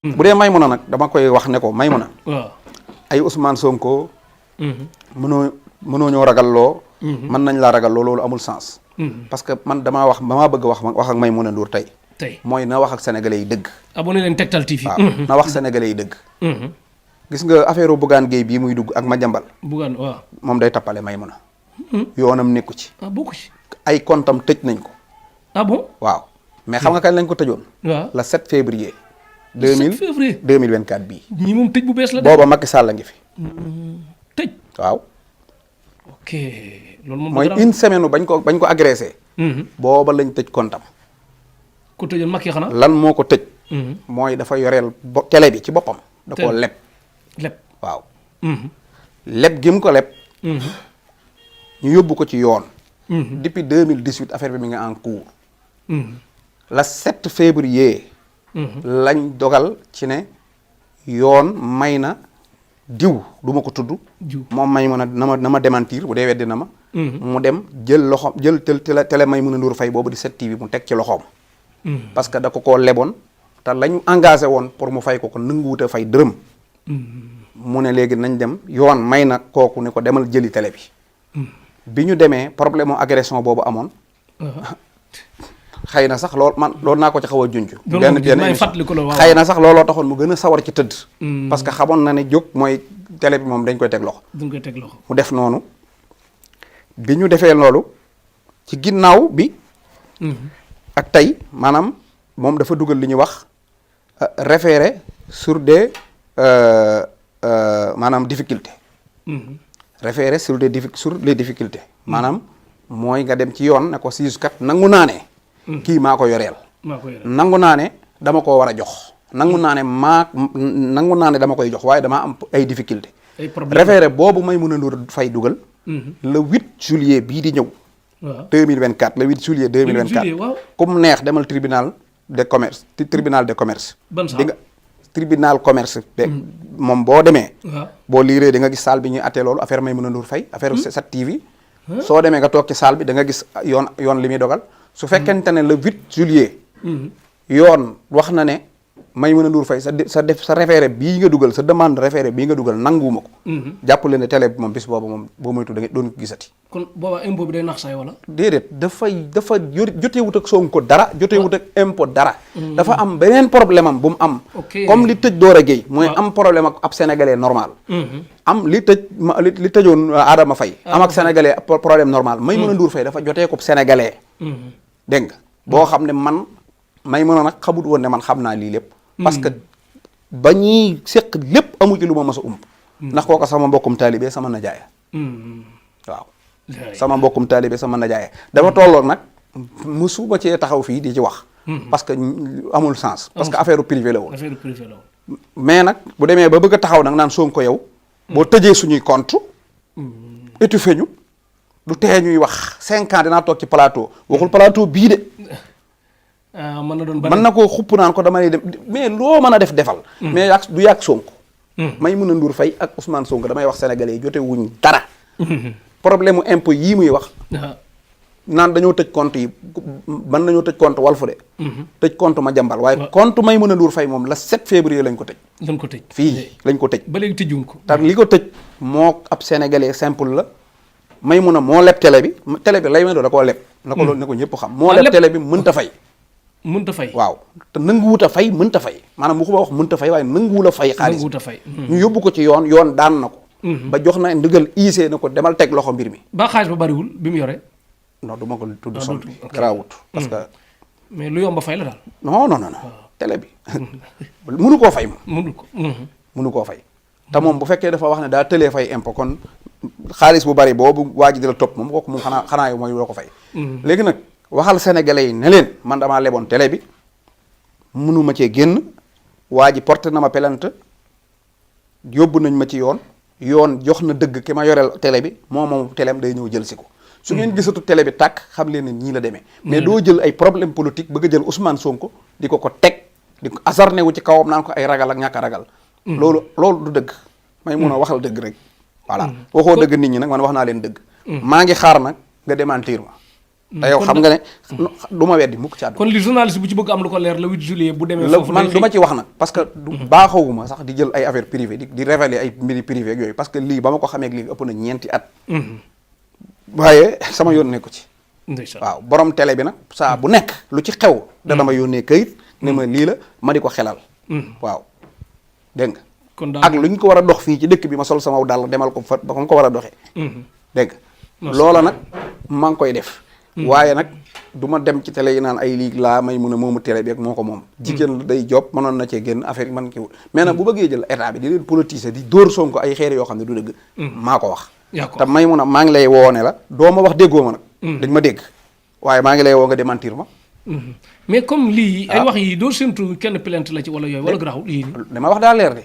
bu dee Maymuna nag dama koy wax ne ko Maymuna. waaw ay Ousmane Sonko. mënoo ñoo ragalloo. mën nañ laa ragalloo loolu amul sens. parce que man damaa bëgg wax ak Maymuna Ndour tey. mooy na wax ak sénégalais yi dëgg. abonné leen Tektal TV. waaw na wax sénégalais yi dëgg. gis nga affaire Bougane Gueye bii muy dugg ak Madiambal. Bougane waaw. moom day tappale Maymuna. yoonam nekku ci. bokku ci. ay comptam tëj nañ ko. bon. waaw mais xam nga kañ lañ ko tëjoon. waaw le 7 février. 7 février 2024 bii. ñii moom tëj bu bees la. booba Macky Sall la ngi fi. tëj. waaw. ok loolu moom mooy une semaine bañ ko agressé. booba lañ tëj comptam. ku tëjoon Macky xanaa. lan moo ko tëj. mooy dafa yoreel télé bi ci boppam. da koo leb. leb waaw. leb gi mu ko leb. ñu yóbbu ko ci yoon. depuis 2018 affaire bi mi ngi en cours. la 7 février. lañ dogal ci ne yoon may na diw du ma ko tudd. moom may mën a na ma démentir bu dee weddi na ma. mu dem jël loxoom jël télé Maimouna Ndour Faye boobu di 7TV mu teg ci loxoom. parce que da ko koo leboon te lañu engagé woon pour mu fay ko nanguwut a fay dërëm. mu ne léegi nañ dem yoon may na kooku ne ko demal jëli télé bi. bi ñu demee problème mu agression boobu amoon. xëy na sax loolu naa ko ci xaw a junj. benn xëy na sax looloo taxoon mu gën a sawar ci tëdd. parce que xamoon na ne jóg mooy télé bi moom dañ koy teg loxo. mu def noonu bi ñu defee loolu ci ginnaaw bi. ak tey maanaam moom dafa dugal li ñuy wax référé sur des maanaam difficultés. référé sur les difficultés. maanaam mooy nga dem ci yoon ne ko siis kat nangu naa ne. kii maa ko yoreel. nangu naa ne dama koo war a jox. nangu naa ne dama koy jox waaye damaa am ay difficultés. référé boobu Maimouna Ndour Faye dugal. le 8 juillet bii di ñëw. waaw 2024 le 8 juillet 2024. waaw comme neex demal tribunal de commerce tribunal de commerce. di nga tribunal commerce. moom boo demee. boo liiree di nga gis salle bi ñuy attee loolu affaire Maimouna Ndour Faye affaire 7TV. soo demee nga toog ci salle bi da nga gis yoon li muy dogal. su fekkente ne le 8 juillet. yoon wax na ne Maimouna Ndour Faye sa référé bii nga dugal sa demande référé bii nga dugal nanguwuma ko. jàppale ne télé bi moom bis boobu moom boo moytu da nga doon ko gisati. kon boobaa impôt bi day nax say wala. déedéet dafa jotewut ak Sonko dara jotewut ak impôt dara. dafa am beneen problème am bu mu am. comme li tëj Dora Gueye. mooy am problème ak ab sénégalais normal. am li tëjoon Adama Faye am ak sénégalais problème normal Maimouna Ndour Faye dafa jotee ko sénégalais. dégg nga boo xam ne man Maimouna nag xamut woon ne man xam naa lii lépp. parce que ba ñuy seq lépp amu ci lu ma mës a ump. ndax kooka sama mbokkum taalibe sama najaaya. waaw sama mbokkum taalibe sama najaaya dafa tolloon nag musuma cee taxaw fii di ci wax. parce que amul sens. parce que affaire privé la woon. mais nag bu demee ba bëgg a taxaw nag naan Sonko yow. boo tëjee suñuy compte étouffé ñu du tee ñuy wax 5 ans dinaa toog ci plateau waxul plateau bii de. mën na koo xupp naan ko dama lay dem mais loo mën a defal. mais du yàgg Sonko. Maimouna Ndour Faye ak Ousmane Sonko damay wax sénégalais yi jote wuñ dara. problème mu impôt yii muy wax. naan dañoo tëj compte yi mën nañoo tëj compte Walfu de. tëj compte Madiambal waaye compte Maimouna Ndour Faye moom la 7 février lañ ko tëj. fii lañ ko tëj. ba léegi tëjuñ ko. te li ko tëj moo ab sénégalais simple la Maimouna moo leb télé bi lay ma doo da koo leb. na ko loolu ne ko ñëpp xam. moo leb télé bi mënta fay. waaw te nanguwut a fay mënta fay maanaam bu ko wax mënta fay waaye nanguwul a fay xaalis ñu yóbbu ko ci yoon daan na ko. ba jox na ndigal IC na ko demal teg loxo mbir mi. ba xaalis ba bariwul bi mu yore. non du ma ko tudd son bi garaawut parce que. mais lu yomb a fay la daal. non télé bi mënu koo fay moom. mënu koo fay. te moom bu fekkee dafa wax ne daa tëlee fay impôt kon xaalis bu bari boobu waa ji di la topp moom kooku moom xanaa yow mooy doo ko fay. léegi nag waxal sénégalais yi ne leen man damaa leboon télé bi mënuma cee génn waa ji porté na ma plainte yóbbu nañ ma ci yoon jox na dëgg ki ma yoreel télé bi moom téléem day ñëw jël si ko. su ngeen gisatu télé bi tàkk xam leen ne ñii la demee. mais doo jël ay problème politique bëgg a jël Ousmane Sonko di ko teg di ko asarne wu ci kawam naan ko ay ragal ak ñàkk a ragal. loolu du dëgg. may mun a waxal dëgg rek. voilà waxoo dëgg nit ñi nag man wax naa leen dëgg. maa ngi xaar nag nga démentir ma. te yow xam nga ne du ma weddi mukk ci àdduna. kon li journaliste bu ci bëgg am lu ko leer le 8 juillet bu demee. foofu man du ma ci wax nag parce que baaxawuma sax di jël ay affaire privée di révéler ay mbiri privé ak yooyu parce que lii ba ma ko xamee ak lii ëpp na 4 at. waaye sama yoon nekku ci. waaw borom télé bi nag saa bu nekk lu ci xew. dana ma yónnee këyit ne ma lii la ma di ko xelal. waaw dégg nga. kon ak lu ñu ko war a dox fii ci dëkk bi ma sol sama dàll demal ko fa ba ko war a doxee. dégg nga loola nag maa ngi koy def. waaye nag du ma dem ci télé yi naan ay lii laa may mun a moomu télé bi ak moo ko moom. jigéen la day job mënoon na cee génn affaire yi man kii wul mais nag bu bëggee jël état bi di leen politiser di dóor Sonko ay xeer yoo xam ne du dëgg. maa ko wax. te may mun a maa ngi lay woo ne la doo ma wax déggoo ma nag. dañ ma dégg waaye maa ngi lay woo nga démentir ma. mais comme lii. ay wax yi doo séntu kenn plainte la ci wala yooyu wala garaawul yii. dama wax daa leer de.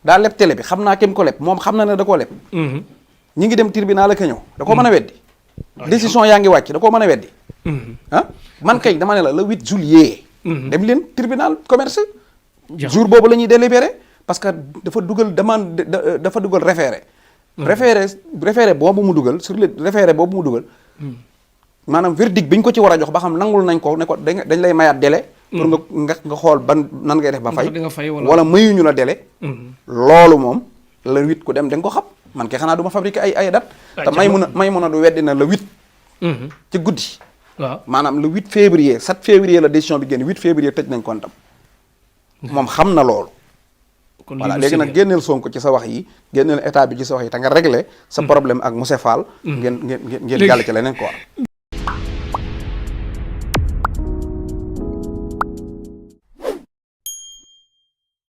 daa leb télé bi xam naa kem ko leb moom xam na ne da koo leb. ñi ngi dem tribunal ak ñëw da koo mën a weddi. décision yaa ngi wàcc da koo mën a weddi. Man kay dama ne la le 8 juillet. dem leen tribunal commerce. jour boobu la ñuy délibéré parce que dafa dugal demande dafa dugal référé. référé boobu mu dugal sur le référé boobu mu dugal. maanaam verdict bi ñu ko ci war a jox ba xam nangul nañ ko ne ko dañ lay mayaat délai. pour nga xool ban nan ngay def ba fay. wala mayuñu la délai. loolu moom le 8 ku dem da nga ko xam man kay xanaa du ma fabriquer ay date. te may mun a du weddi na le 8. ci guddi. waaw maanaam le 8 février 7 février la décision bi génn 8 février tëj nañ kontam moom xam na loolu. voilà léegi nag génneel Sonko ci sa wax yi génneel état bi ci sa wax yi te nga réglé sa problème ak monsieur Fall. ngeen jàll ci leneen quoi.